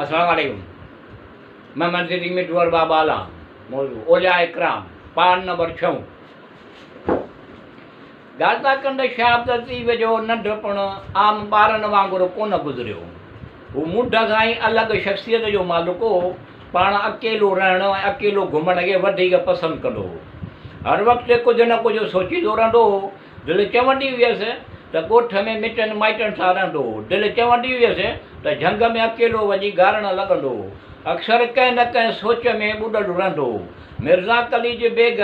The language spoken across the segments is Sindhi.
السلام عليڪم محمد صديق مٺو ارباب اعليٰ موضوع اولياء اڪرام پاڙ نمبر ڇهون ڳالهه ٿا ڪن ته شاهه عبداللطيف جو ننڍپڻ عام ٻارن وانگر ڪونه گذريو. هو منڍ کان ئي الڳ شخصيت جو مالڪ هو. پاڻ اڪيلو رهڻ ۽ اڪيلو گهمڻ کي وڌيڪ پسند ڪندو هو. هر وقت ڪجهه نه ڪجهه سوچيندو رهندو هو. دل چوندي هيس ته ڳوٺ ۾ مٽن مائٽن سان رهندو هو. دل چوندي هيس ته جهنگ ۾ اڪيلو وڃي گارڻ لڳندو هو. اڪثر ڪنهن نه ڪنهن سوچ ۾ ٻڏل رهندو هو. مرزا قليچ بيگ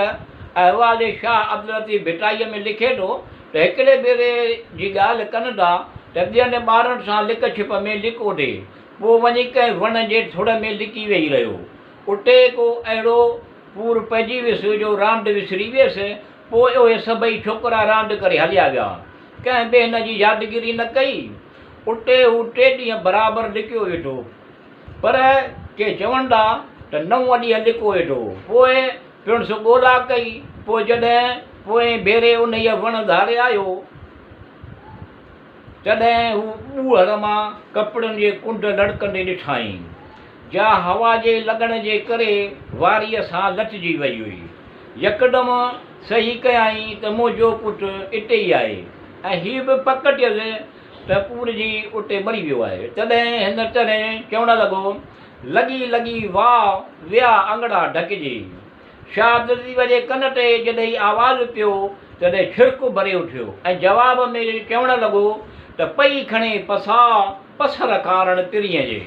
احوال شاهه عبداللطيف ڀٽائيء ۾ لکي ٿو ته هڪڙي ڀيري جي ڳالهه ڪن ٿا ته ٻين ٻارن سان لڪ ڇپ ۾ لڪو ڏي پوء وڃي ڪنهن وڻ جي ٿڙ ۾ لڪي ويهي رهيو. اتي ڪو اهڙو پور پئجي ويس جو راند وسري ويس. پوء اهي سڀئي ڇوڪرا راند ڪري هليا ويا. ڪنهن به هن جي يادگيري نه ڪئي. اتي هو ٽي ڏينهن برابر لڪيو ويٺو. پر ڪي چون ٿا ته نو ڏينهن لڪو ويٺو هو. پوء پڻس ڳولا ڪئي. پوء جڏهن پوئين ڀيري انهيء وڻ ڌاري آيو، تڏهن هو ٻوهر مان ڪپڙن جي ڪنڊ لڙڪندي ڏٺائين، جا هوا جي لڳڻ جي ڪري واريء سان لٽجي وئي هئي. يڪدم سهي ڪيائين ته منهنجو پٽ اتي ئي آهي ۽ هيء به پڪ ٿيس ته پورجي اتي مري ويو آهي. تڏهن هن تڏهن چوڻ لڳو، لڳي لڳي واء ويا اڱڙا ڍڪجي. شاهه عبداللطيف جي ڪن تي جڏهن هي آواز پيو، تڏهن ڇرڪ ڀري اٿيو ۽ جواب ۾ چوڻ لڳو ته پئي کڻي پساء پسر ڪارڻ پرينء جي.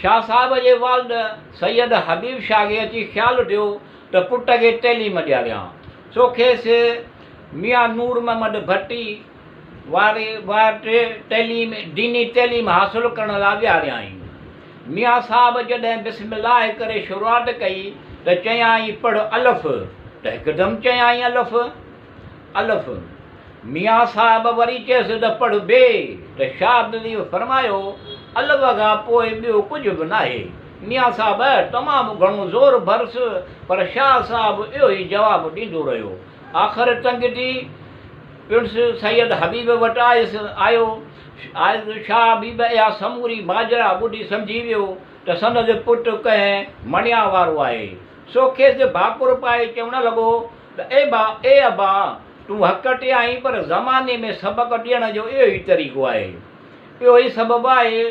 شاهه صاحب جي والد سيد حبيب شاهه کي اچي خيال ٿيو ته پٽ کي تعليم ڏياريان، سو کيس ميان نور محمد ڀٽي واري وٽ تعليم ديني تعليم حاصل ڪرڻ لاء ويهاريائين. ميان صاحب جڏهن بسم الله ڪري شروعات ڪئي ته چيائين پڙهه الف ته هڪدم چيائين الف الف. ميان صاحب وري چيس ته پڙهه بي ته شاهه عبداللطيف فرمايو الف کان پوء ٻيو ڪجهه به ناهي. ميان صاحب تمام گهڻو زور ڀرس پر شاهه صاحب اهو ئي جواب ڏيندو رهيو. آخر تنگ ٿي پڻس سيد حبيب وٽ آيس آيو. آيس شاهه حبيب اها سموري ماجرا ٻڌي سمجهي ويو ته سندس پٽ ڪنهن مڻيا وارو آهي. سو کيس ڀاڪر پائي چوڻ لڳو ته اي با اي ابا تون حق تي آهين پر زماني ۾ سبق ڏيڻ جو اهو ئي طريقو آهي. اهو ئي سبب آهي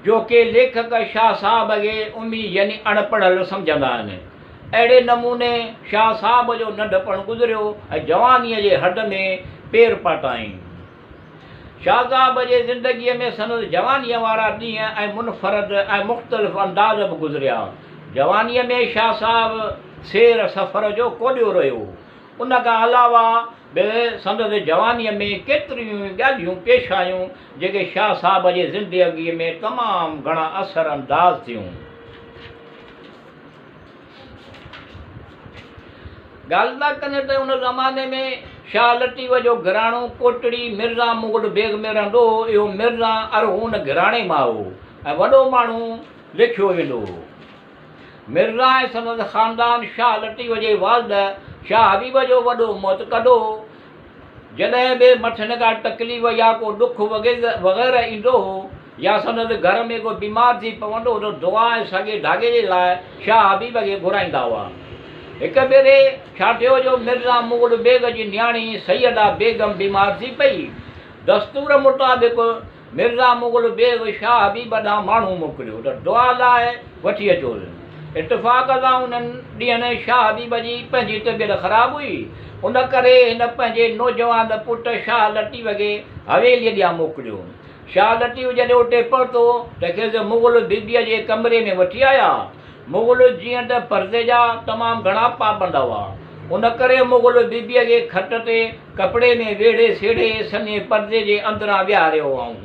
جو ڪي ليکڪ شاهه صاحب کي امي يعني اڻ پڙهيل سمجهندا آهن. اهڙي نموني شاهه صاحب جو ننڍپڻ گذريو ۽ جوانيء جي حد ۾ پير پاتائين. شاهه صاحب جي زندگيء ۾ سندس جوانيء وارا ڏينهن ۽ منفرد ۽ مختلف انداز به گذريا. جوانيء ۾ شاهه صاحب سير سفر جو ڪوڏيو رهيو. ان کان علاوه به سندس جوانيء ۾ ڪيتريون ئي ڳالهيون پيش آيون، جيڪي شاهه صاحب جي زندگيء ۾ تمام گهڻا اثر انداز ٿيون. ڳالهه ٿا ڪن ته ان زماني ۾ شاهه لطيف جو گهراڻو ڪوٽڙي مرزا مغل بيگ ۾ رهندو هو. اهو مرزا ارغون گهراڻي مان هو ۽ وڏو ماڻهو ليکيو ويندو هو. مرزا ۽ سندس خاندان شاهه لطيف جي والد شاهه حبيب جو وڏو معتقد هو. جڏهن به مٿن ڪا تڪليف يا ڪو ڏک وغيره ايندو هو يا سندس گهر ۾ ڪو بيمار ٿي پوندو هو ته دعا ۽ سڳي ڌاڳي جي لاء شاهه حبيب کي گهرائيندا هئا. هڪ ڀيري ڇا ٿيو جو مرزا مغل بيگ جي نياڻي سيده بيگم بيمار ٿي پئي. دستور مطابق مرزا مغل بيگ شاهه حبيب ڏانهن ماڻهو موڪليو ته دعا لاء وٺي اچوس. اتفاق سان انهن ڏينهن شاهه حبيب جي پنهنجي طبيعت خراب هئي، ان ڪري هن پنهنجي نوجوان پٽ شاهه لطيف کي حويليء ڏانهن موڪليو. شاهه لطيف جڏهن اتي پهتو ته کيس مغل بيبيء جي ڪمري ۾ وٺي آيا. مغل جيئن ته پردي جا تمام گهڻا پابند هئا، ان ڪري مغل بيبيء کي کٽ تي ڪپڙي ۾ ويڙهي سيڙهي سنهي پردي جي اندران ويهاريو هئائون.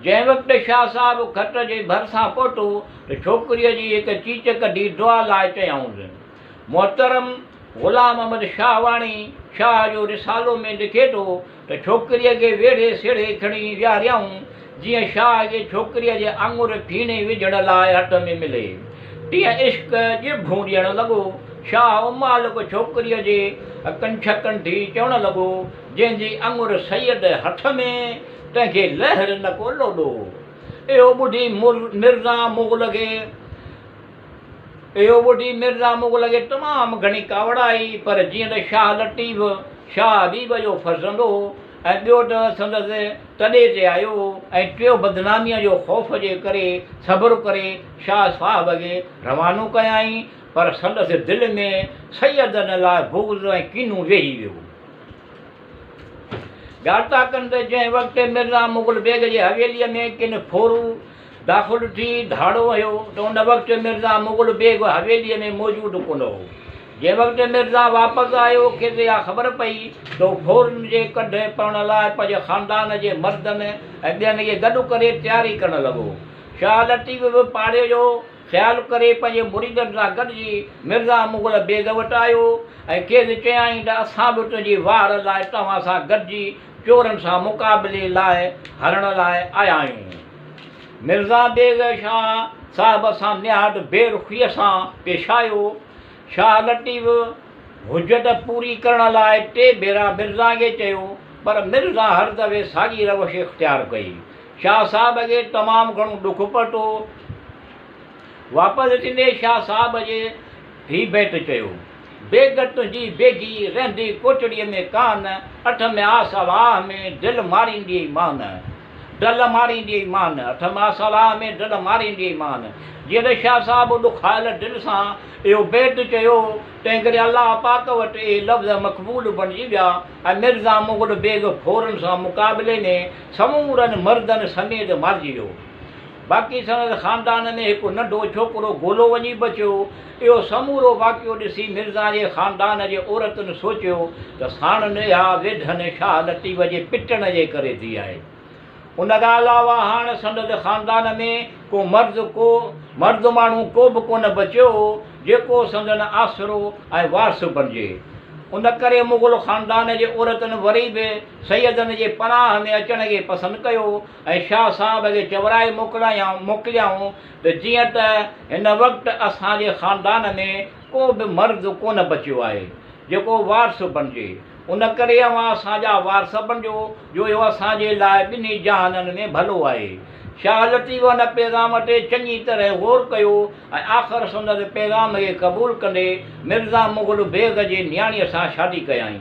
جنهن وقت شاهه صاحب کٽ جي ڀرسان پهتو ته ڇوڪريء جي هڪ چيچ ڪڍي دعا لاء چيائونس. محترم غلام محمد شاهواڻي شاهه جو رسالو ۾ لکي ٿو ته ڇوڪريء کي ويڙهي سيڙهي کڻي ويهاريائون، جيئن شاهه کي ڇوڪريء جي آڱر ڦيڻي وجهڻ لاء هٿ ۾ ملي، تيئن عشق ڄڀون ڏيڻ لڳو. شاهه امالڪ ڇوڪريء جي اڪن ڇڪن ٿي چوڻ لڳو، جنهن جي آڱر سيد هٿ ۾، تنهن کي لهر نه ڪو لوڏو. اهو ٻڌي مرزا مغل کي اهو ٻڌي مرزا مغل کي تمام گهڻي ڪاوڙ آئي، پر جيئن ته شاهه لطيف شاهه حبيب جو فرزند هو ۽ ٻيو ته سندس تڏي تي آيو هو ۽ ٽيو بدناميء جو خوف جي ڪري صبر ڪري شاهه صاحب کي روانو ڪيائين، پر سندس دل ۾ سيدن لاء بغض ۽ ڪينو ويهي ويو. ڳالهه ٿا ڪن ته جنهن وقت مرزا مغل بيگ جي حويليء ۾ ڪن ڦورو داخل ٿي ڌاڙو هنيو ته ان وقت مرزا مغل بيگ حويليء ۾ موجود ڪونه هو. جنهن وقت مرزا واپس آيو، کيس اها خبر پئي ته هو ڦورن جي ڪڍ پوڻ لاء پنهنجي خاندان جي مردن ۽ ٻين کي گڏ ڪري تياري ڪرڻ لڳو. شاهه لطيف به پاڙي جو خيال ڪري پنهنجي مريدن سان گڏجي مرزا مغل بيگ وٽ آيو ۽ کيس چيائين ته اسان به تنهنجي واهر لاء توهان سان گڏجي چورن سان مقابلي لاء هلڻ لاء آيا آهيون. مرزا بيگ شاهه صاحب سان نهايت بي رخيء سان پيش آيو. شاهه لطيف حجت پوري ڪرڻ لاء ٽي ڀيرا مرزا کي چيو پر مرزا هر دفعي ساڳي روش اختيار ڪئي. شاهه صاحب کي تمام گهڻو ڏک پهتو. واپس ٿيندي شاهه صاحب جي هي بيت چيو. بيگ تنهنجي بيگي، رهندي ڪوچڙيء ۾ ڪانه، اٺ م آس الاهه ۾، دل مارينديئي مان. ڊل مارينديئي مان، اٺ م آس الاهه ۾، دل مارينديئي مان. جيئن ته شاهه صاحب ڏکايل دل سان اهو بيت چيو، تنهنڪري الله پاڪ وٽ اهي لفظ مقبول بڻجي ويا ۽ مرزا مغل بيگ ڦورن سان مقابلي ۾ سمورن مردن سميت مارجي ويو. باقي سندس خاندان ۾ هڪ ننڍو ڇوڪرو گولو وڃي بچيو. اهو سمورو واقعو ڏسي مرزا جي خاندان جي عورتن سوچيو ته ساڻن اها ويڌن شاهه لطيف جي پٽڻ جي ڪري ٿي آهي. ان کان علاوه هاڻ سندس خاندان ۾ ڪو مرد ڪو مرد ماڻهو ڪو به ڪونه بچيو هو، جيڪو سندن آسرو ۽ وارث بڻجي. ان ڪري مغل خاندان جي عورتن وري به سيدن جي پناهه ۾ اچڻ کي پسند ڪيو ۽ شاهه صاحب کي چورائي موڪليائون ته جيئن ته هن وقت اسان جي خاندان ۾ ڪو به مرد ڪونه بچيو آهي، جيڪو وارث بڻجي، ان ڪري اوهان اسان جا وارث بڻجو، جو اهو اسان جي لاء ٻنهي جهانن ۾ ڀلو آهي. شاهه لطيف ان پيغام تي چڱي طرح غور ڪيو ۽ آخر سندس پيغام کي قبول ڪندي مرزا مغل بيگ جي نياڻيء سان شادي ڪيائين.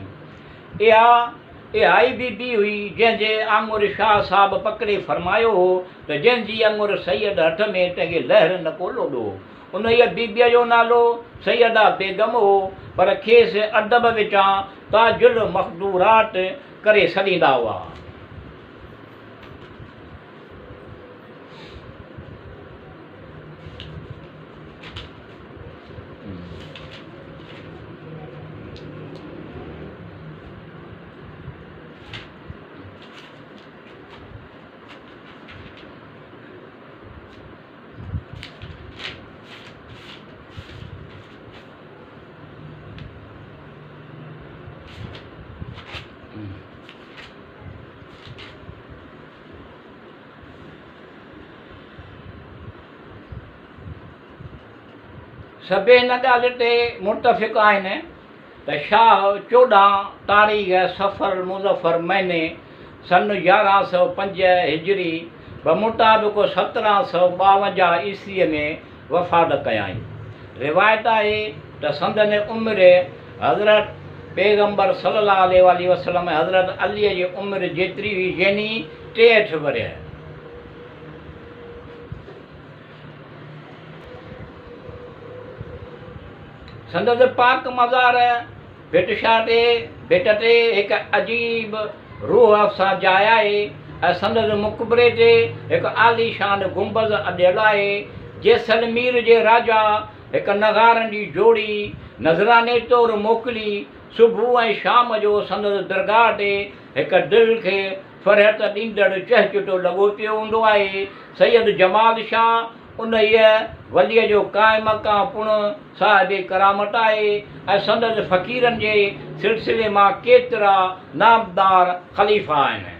اها اهائي بي بي هئي، جنهن جي آڱر شاهه صاحب پڪڙي فرمايو هو ته جنهن جي آڱر سيد هٿ ۾ تنهن کي لهر نه ڪو لوڏو. انهيء بيبيء جو نالو سيده بيگم هو، پر کيس ادب وچان تاج المخدورات ڪري سڏيندا هئا. سڀ ان ڳالهه تي متفق آهن ته شاهه 14 تاريخ صفر المظفر مهيني سن 1105 هجري بمطابق 1752 عيسويء ۾ وفات ڪيائين. روايت آهي ته سندن عمر حضرت پيغمبر صلي الله عليه واٰله وسلم ۽ حضرت علي جي عمر جيتري هئي يعني 63 ورهيه. سندس پاڪ مزار ڀٽ شاهه تي ڀٽ تي هڪ عجيب روح افزا جاء آهي ۽ سندس مقبري تي هڪ عاليشان گنبذ اڏيل آهي. جيسلمير جي راجا هڪ نغارن جي جوڙي نذراني طور موڪلي. صبح ۽ شام جو سندس درگاهه تي هڪ دل کي فرحت ڏيندڙ چهچٽو لڳو پيو هوندو آهي. سيد جمال شاهه انهيء وليء جو قائم مقام پڻ صاحب ڪرامت آهي ۽ سندس فقيرن جي سلسلي مان ڪيترا نامدار خليفا آهن.